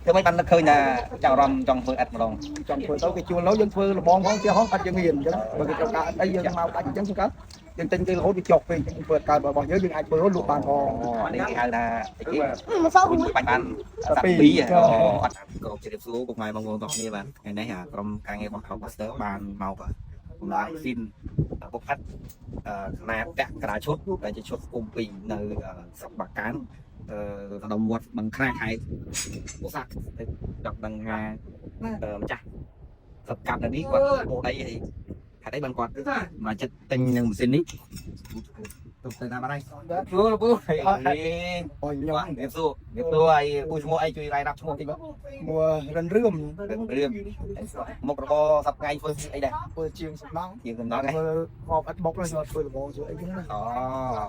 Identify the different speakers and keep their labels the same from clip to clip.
Speaker 1: ធ្វើម៉េចបាននឹកឃើញថាចាប់អារម្មណ៍ចង់ធ្វើឥដ្ឋម្ដង
Speaker 2: ចង់ធ្វើទៅគេជួលទៅយើងធ្វើលបងផងជាហងអត់យើងមានអញ្ចឹងបើគេត្រូវការអីយើងមកដាច់អញ្ចឹងគឺយើងទិញគេរហូតវាចុះពេកអញ្ចឹងធ្វើកើតរបស់យើងយើងអាចធ្វើលក់បានផង
Speaker 1: អូនេះគេហៅថាអីគេមួយបាញ់បានសត្វពីរអូអត់ក៏ជម្រាបសួរពុកម៉ែបងប្អូនទាំងគ្នាបាទថ្ងៃនេះក្រុមការងាររបស់ House Master បានមកកម្លាំងស៊ីនបុកផាត់ខ្នាតពាក់កណ្ដាលឈុតដែលជាឈុតគុំពីរនៅស្រុកបាកានអឺដុំវត្តបឹងខ្នាខេត្តពោធិ៍សាត់ទៅចង់ដឹងថាម្ចាស់សត្វកាប់នៅនេះគាត់ពោដីអីហេតុអីបានគាត់មកចិត្តទិញនឹងម៉ាស៊ីននេះទៅទៅតាមអីសួរពូហេ
Speaker 2: អូយខ្ញុំ
Speaker 1: បាទរៀបសួររៀបសួរឲ្យពូឈ្មោះអីជួយរាយរាប់ឈ្មោះតិចមក
Speaker 2: មួរិនរឿម
Speaker 1: រឿងមុខរបរសប្ថ្ងៃធ្វើអីដែរ
Speaker 2: ធ្វើជាងសំណង់
Speaker 1: ជាងសំណងឯង
Speaker 2: ធ្វើអបឥតបុកហើយធ្វើលបងធ្វើអីហ្នឹងណា
Speaker 1: អូ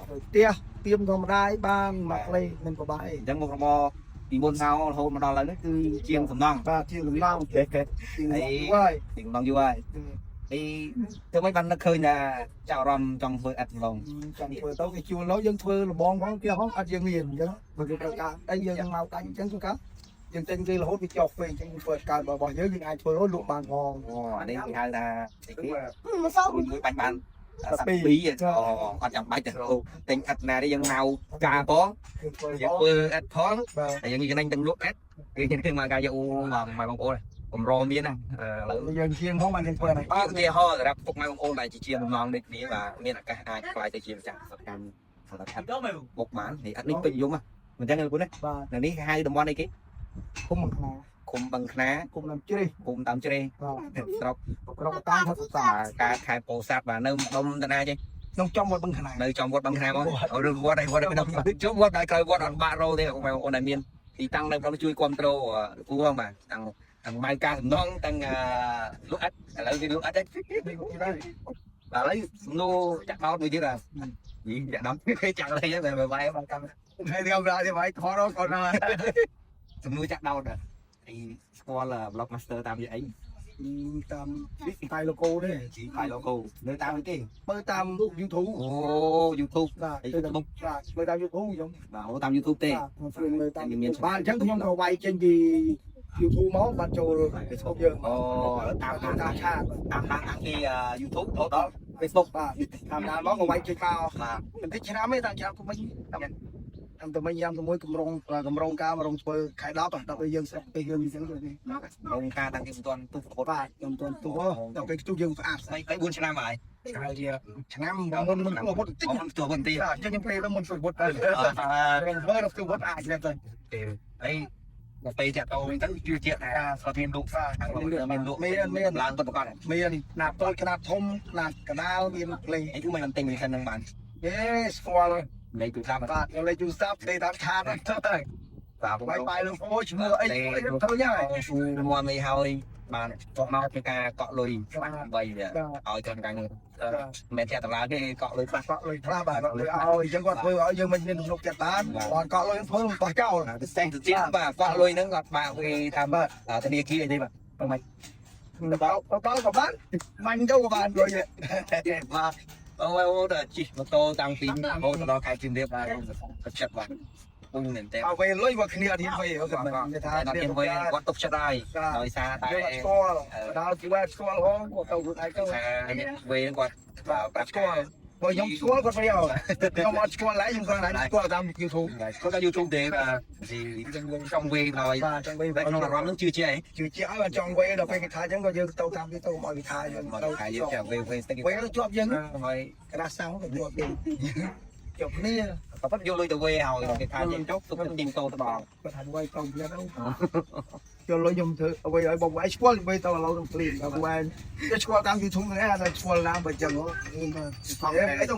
Speaker 2: ធ្វើផ្ទះទៀមធម្មតាឯបានមកខ្លីមិនពិបាកអី
Speaker 1: អញ្ចឹងមុខរបរពីមុនមករហូតមកដល់ឥឡូវនេះគឺជាងសំណង
Speaker 2: បាទជាងសំណង់ជាងហើយ
Speaker 1: ជាងសំណងយូរហើយអីធ្វើម៉េចបាននឹកឃើញថាចាប់អារម្មណ៍ចង់ធ្វើឥដ្ឋម្ដង
Speaker 2: ចង់ធ្វើទៅគេជួលទៅយើងធ្វើលបងផងជាហងអត់យើងមានអញ្ចឹងបើគេត្រូវការអីយើងមកដាច់អញ្ចឹងគឺយើងទិញគេរហូតវាចុះពេកអញ្ចឹងធ្វើកើតរបស់យើងយើងអាចធ្វើលក់បានផង
Speaker 1: អូអានេះគេហៅថាអីគេមួយបាញ់បានសត្វពីរអូអត់ចាំបាច់ទៅទិញឥដ្ឋណាទេយើងមកការផង
Speaker 2: យើងធ្វើ
Speaker 1: យើងធ្វើឥដ្ឋផង
Speaker 2: បាទ
Speaker 1: តែយើងចំណេញទាំងលក់ឥដ្ឋគេគេមកការយកអូមកបងប្អូនកម្រមានណាឥឡូវ
Speaker 2: យើងជាងផងបានយើងធ្វើនេះ
Speaker 1: បាទឧទាហរណ៍សម្រាប់ពុកម៉ែបងប្អូនដែលជាជាងបំណងដូចគ្នាបាទមានឱកាសអាចខ្លាយទៅជាម្ចាស់សកម្មសម្រាប់បុកបាននេះអត់នេះពេញនិយមហ៎មិនចឹងទេលោកណា
Speaker 2: បាទ
Speaker 1: នៅនេះគេហៅតំបន់អីគេ
Speaker 2: គុំមិនខ្នា
Speaker 1: ឃុំបឹងខ្នា
Speaker 2: គុំน้ำជ្រេះ
Speaker 1: ឃុំតាមជ្រេ
Speaker 2: បាទ
Speaker 1: ស្រុក
Speaker 2: ក្រកតាំងថាសា
Speaker 1: បាទការខេត្តពោធិ៍សាត់បាទនៅម្ដុំតាណាចេះ
Speaker 2: ក្នុងចំវត្តបឹងខ្នា
Speaker 1: នៅចំវត្តបឹងខ្នាមកអូឬវត្តអីវត្តនៅជុំវត្តដល់ក្រោយវត្តអត់បាក់រោទេពុកម៉ែបងប្អូនដែលមានទីតាំងនៅក្នុងជួយគ្រប់គ្រងពូផងបាទតាំងតាំងម៉ៅការសំណងតាំងលក់អត់ឥឡូវគេលក់អត់ទេ បាទឥឡូវសំណួរចាក់ដោតមួយទៀតបាទយីចាក់ដោតគេចាក់លេងហ្នឹងបែបបែបបានកម្ម
Speaker 2: ហើយខ្ញុំរកទេបាយថតដល់គាត់ណា
Speaker 1: សំណួរចាក់ដោតអីស្គាល់ Blog Master តាមយីអី
Speaker 2: តាមតែ logo ទេ
Speaker 1: ជីផាយ logo នៅតាមអីទេ
Speaker 2: មើលតាម YouTube
Speaker 1: អូ YouTube
Speaker 2: បាទទៅតាមបាទមើលតាម YouTube ខ្ញុំ
Speaker 1: បាទអូតាម YouTube ទេ
Speaker 2: បាទខ្ញុំមើលតាមបាទអញ្ចឹងខ្ញុំក៏វាយចេញពី YouTube មកបាទចូល Facebook យើង
Speaker 1: អូតាម
Speaker 2: តាមតាមឆាត
Speaker 1: តាមតាមតាំងពី YouTube រហូតដល់ Facebook
Speaker 2: បាទតាមតាមមកក៏វាយចេញមក
Speaker 1: បាទ
Speaker 2: មិនតិចឆ្នាំទេតាមឆ្នាំទៅមិញតាមតាមទៅមិញយ៉ាងទៅមួយកម្រងកម្រងការកម្រងធ្វើខែ10ដល់ពេលយើងស្រុកពេលយើងអញ្ចឹងទៅនេះ
Speaker 1: រងការតាំងពីមិនទាន់ទុះរហូត
Speaker 2: បាទខ្ញុំទាន់ទោះដល់ពេលខ្ទុះយើងស្អាត
Speaker 1: 3 4ឆ្នាំហើយ
Speaker 2: ហើយជាឆ្នាំមុនមុនមុនតិច
Speaker 1: អូនផ្ទាល់បន្តិច
Speaker 2: បាទអញ្ចឹងខ្ញុំពេលទៅមុនសុវត្ថិទៅរឿងធ្វើដល់សុវត្ថិអាចទៅ
Speaker 1: អីដល់ពេលចាក់តោវិញទៅជឿជាក់ថាស្គាល់មានលក់ខាងមានលក់
Speaker 2: មាន
Speaker 1: ឡើងពិតប្រាកដ
Speaker 2: មានខ្នាតតូចខ្នាតធំខ្នាតកដាលមានភ្លេង
Speaker 1: អីគឺមិនទិញមិននឹងបាន
Speaker 2: យេស្គាល់
Speaker 1: លេខទូរស័ព្ទ
Speaker 2: បាទខ្ញុំលេខទូរស័ព្ទទេតាមឆាតទៅ
Speaker 1: បាទ
Speaker 2: បាយបាយលោកអូឈ្មោះអីធ្វើយ៉ាង
Speaker 1: បងស៊ូមកមិនហើយបានមកធ្វើការកក់លុយបីវាឲ្យទៅការនេះមិនចាក់តម្លៃទេកក់លុយខ្លះ
Speaker 2: កក់លុយខ្លះបាទកក់លុយឲ្យអញ្ចឹងគាត់ធ្វើឲ្យយើងមិនមានទំនុកចិត្តបានគាត់កក់លុយធ្វើមិនបោះចោល
Speaker 1: ទៅសេះទៅទៀតបាទកក់លុយហ្នឹងគាត់បាក់គេតាមធនាគារអីទេបាទមិន
Speaker 2: ដល់ដល់ក៏បានមាញ់ទៅក៏បានលុយ
Speaker 1: បាទអូអូដល់ជិះម៉ូតូតាំងពីហូតដល់ខេត្តសៀមរាបបាទចិត្តបាទពុំមែនទេ
Speaker 2: เอาไปលុយមកគ្នាអត់ហ៊ានវិញគាត់មិនថា
Speaker 1: តែដល់គេវិញគាត់ទុកចិត្តហើយដោយសារតែ
Speaker 2: យើងអត់ស្គាល់ដល់ជីវ៉ាស្គាល់ហងគាត់ទៅខ្លួនឯងទៅ
Speaker 1: ថាវិញគាត់
Speaker 2: បាទស្គាល់បើខ្ញុំស្គាល់គាត់វិញខ្ញុំអត់ស្គាល់ឡើយខ្ញុំគាត់តែស្គាល់តាម YouTube
Speaker 1: គាត់តាម YouTube ទេបាទចង់វិញហើយ
Speaker 2: បាទចង់វិញ
Speaker 1: តែក្នុងអារម្មណ៍នឹងជឿជាក់អី
Speaker 2: ជឿជាក់ហើយចង់វិញដល់ពេលគេថាអញ្ចឹងក៏យើងទៅតាមគេទៅឲ្យគេថាយើង
Speaker 1: មក
Speaker 2: ទៅ
Speaker 1: ខែយើងចាំវិញវិញស្តិច
Speaker 2: វិញទៅជាប់យើង
Speaker 1: ហើយ
Speaker 2: ក្រាស់សាំងក៏ជាប់យើងជាប់គ្នា
Speaker 1: ក៏ប៉ុតយកលុយទៅវិញហើយគេថាយើងចុះទុកទៅទីងតទៅដល់
Speaker 2: គាត់ថាវិញទៅគ្នាទៅយកលុយខ្ញុំធ្វើអ្វីឲ្យបងឯងស្គាល់វិញទៅឥឡូវនឹងភ្លាមបងឯងគេស្គាល់តាម YouTube ហ្នឹងតែស្គាល់តាមបើចឹងហ៎អីទៅ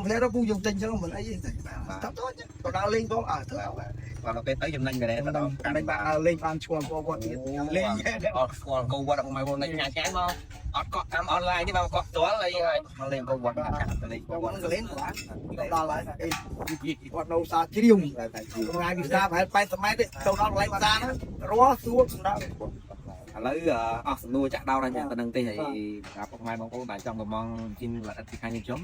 Speaker 2: ភ្លាមទៅពូយើងទិញចឹងមិនអីទេតើទៅទៅដើរលេងផងអើទៅ
Speaker 1: បាទដល់ពេលទៅចំណេញមែនទេទៅដល់
Speaker 2: កាលនេះបានលេងបានឈ្មោះបងគាត់ទៀតលេង
Speaker 1: អត់ស្គាល់កោវត្តអត់មកនៅញ៉ាំឆ្ងាយមកអត់កក់តាមអនឡាញទេមកកក់ផ្ទាល់អីហើយមកលេងកោវត្តទៅលេងកោវត្ត
Speaker 2: ក៏លេងបានដល់ហើយអីគាត់នៅសាជ្រាវ
Speaker 1: តែជា
Speaker 2: ថ្ងៃវិសាប្រហែល80ម៉ែត្រទេទៅដល់កន្លែងបាសាហ្នឹងរស់សួរសម្រាប់
Speaker 1: ឥឡូវអស់សំណួរចាក់ដោតហើយប៉ុណ្្នឹងទេហើយសម្រាប់ពុកម៉ែបងប្អូនដែលចង់កំងជីនលទ្ធិខាងនេះខ្ញុំ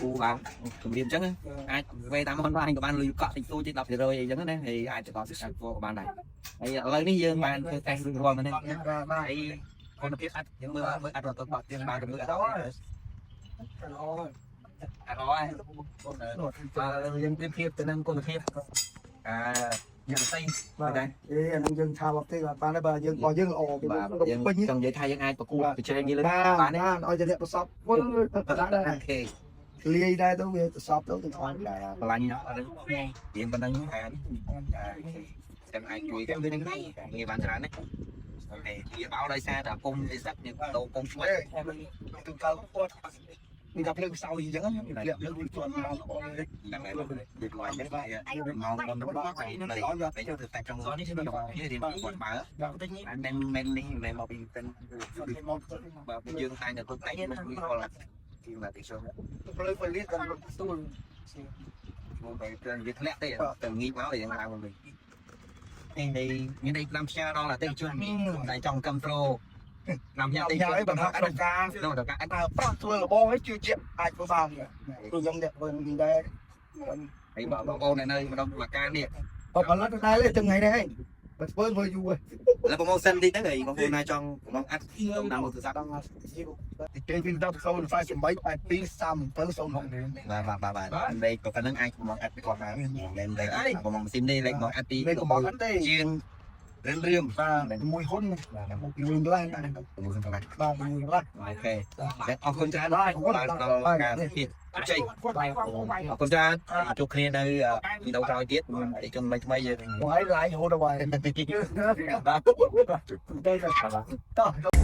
Speaker 1: ពូបានគម្រាមអញ្ចឹងអាចវេតាមអនឡាញក៏បានលុយកក់តិចតួចតិច10%អីចឹងណាហើយអាចទៅដល់សិក្សាក៏បានដែរហើយឥឡូវនេះយើងបានធ្វើតេស្តរួចរាល់ហើយ
Speaker 2: បាទបាទ
Speaker 1: ហើយគុណភាពអាចយើងមើលមើលអត់រត់ទៅយើងបានមើលអត់
Speaker 2: ល្អហើយ
Speaker 1: អត់ហើយបើយើងប្រៀបធៀបទៅនឹងគុណភាពអាយ៉ាងផ្សេង
Speaker 2: បាទអេអានឹងយើងថាអត់ទេបាទបានដែរបាទយើងរបស់យើងល្អគេ
Speaker 1: បាទយើង
Speaker 2: ពេញ
Speaker 1: ចង់និយាយថាយើងអាចប្រកួតប្រជែងគេលើ
Speaker 2: បាទ
Speaker 1: បានទេ
Speaker 2: បានឲ្យតែអ្នកប្រសពវល់ដែរ
Speaker 1: OK
Speaker 2: លាយដែរទៅវាប្រសពទៅទៅអត់
Speaker 1: បាទបលាញ់អត់រៀនប៉ុណ្ណឹងអានចាំអាចជួយងាយបានច្រើនណា OK វាបោដោយសារតែពុំវាសឹកយើងដោពុំឆ្វេង
Speaker 2: ទៅកៅគាត់មានតែភ្លើងខ្សោយអញ្ចឹងភ្លាក់ភ្លើងវាជាប់មកល្អលេខ
Speaker 1: ហ្នឹងហើយវាខ្លាញ់ហ្នឹងមកមុនទៅទៅទៅតែចង់នេះរៀនគាត់បើមិនមែននេះមិនមកពីទៅបើយើងតែទៅតែនេះគាត់ទីមកទីសុំ
Speaker 2: ភ្លើងពលិសដល់ស្ទូល
Speaker 1: មកទៅវាធ្លាក់ទេទៅងាកមកយើងឡើងមកវិញនេះនេះមានអីតាមផ្ញើដល់អតិថិជនតែចង់គ្រប់ត្រូលតាមផ្ញើ
Speaker 2: ញ៉ាំ
Speaker 1: អតិថិជន
Speaker 2: អីបើថាក្នុងការ
Speaker 1: ក្នុងការ
Speaker 2: តើប្រាស់ធ្វើលបងឲ្យជឿជាក់អាចធ្វើបានព្រោះខ្ញុំអ្នកធ្វើនេះដែរ
Speaker 1: ហើយបងប្អូននៅម្ដុំមួយការនេះ
Speaker 2: បើផលិតដែរទេថ្ងៃនេះឯងបើធ្វើធ្វើយូរហើយ
Speaker 1: ឥឡូវ promotion តិចទៅហើយបងប្អូនណាចង់កំងអាត់តាមទូរស័ព្ទ
Speaker 2: ដល់គេវិញដល់088 2 37 06
Speaker 1: បាទបាទបាទបាទលេខក៏ប៉ុណ្្នឹងអាចកំងអាត់ពីគាត់បានមិនលេខកំងម៉ាស៊ីននេះលេខកំងអាត់ពី
Speaker 2: លេខកំងអត់ទេ
Speaker 1: ជាងរឿមរឿម
Speaker 2: បាទមួយហ៊ុនមួយកន្លែង
Speaker 1: មួយកន្លះ
Speaker 2: បាទមួយកន្លះ
Speaker 1: OK អរគុណច្រើនដល់ការភាពជ័យអរគុណច្រើនជួបគ្នានៅវីដេអូក្រោយទៀតអតិជនថ្មីៗយើង
Speaker 2: មកឲ្យឡាយហូតដល់ហើយ
Speaker 1: បាទ
Speaker 2: ទៅតោះ